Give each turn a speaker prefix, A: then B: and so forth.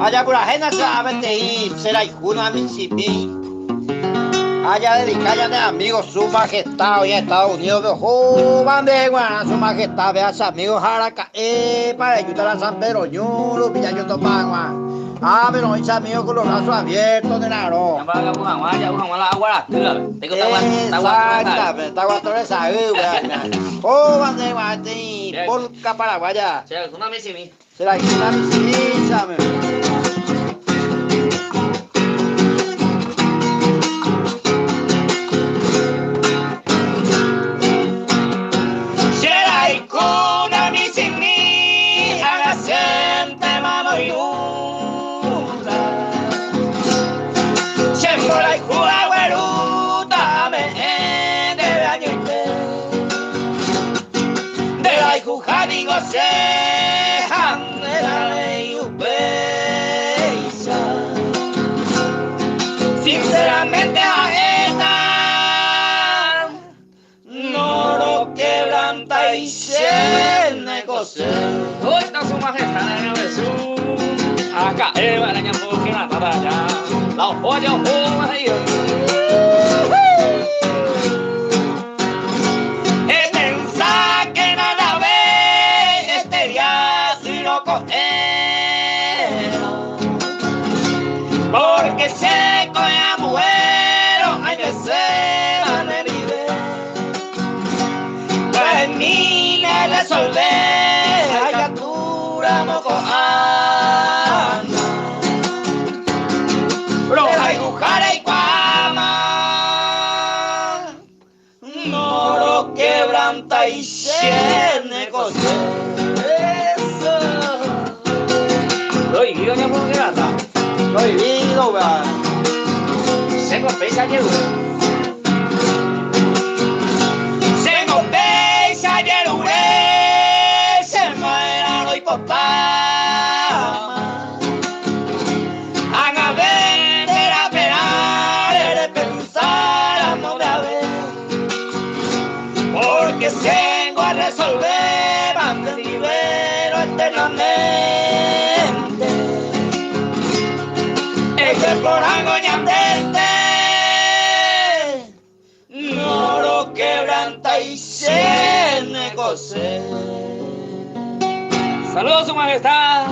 A: Ajapurahéna che peteĩ che rayhúna michĩmi. Ajadedika ñane amigo Su Majestad oĩva Estados Unidos-pe ohóva ndéve g̃uarã Su Majestad-pe ha che amigo ha araka'épa rejúta la San Pedro ñu rupi jajotopa hag̃ua. Ápe roĩ che amigo con los brazos abiertos ne ra'arõ. Exactamente, taguato resay Kóva ndéve g̃uarã peteĩ polka paraguaya.
B: Che rayhúna michĩmi.
A: Che rayhúna michĩmi che amigo.
B: Che rayhúna michĩmi ág̃a chéntema moirũta. Che mborayhu aguerúta ame'ẽ ndéve añoite. Nde rayhuha ningo che ha nde ra'éi upéicha. Sinceramente ha'éta noroquebrantái che negocio. Hoy su majestad Jesús. Acá Eva la ñambo que la batalla. La olla ojo ahí. Pensá que nada ve este día si no coger. Porque se coge a mujer, ay me se van a Termine resolver, ay captura mocoana. Roja y bujara y cuama, no lo quebranta y se negocio. Eso. Prohibido ñamonguerata.
A: Prohibido, weón.
B: Se compensa yerure. Se compensa yerure, se muera no hipopama. Haga vender a penar, pensar a no de haber. Porque tengo a resolver, van libero eternamente. Ese por algo ñandete, no lo quebranta y se negocia. Saludos, su majestad.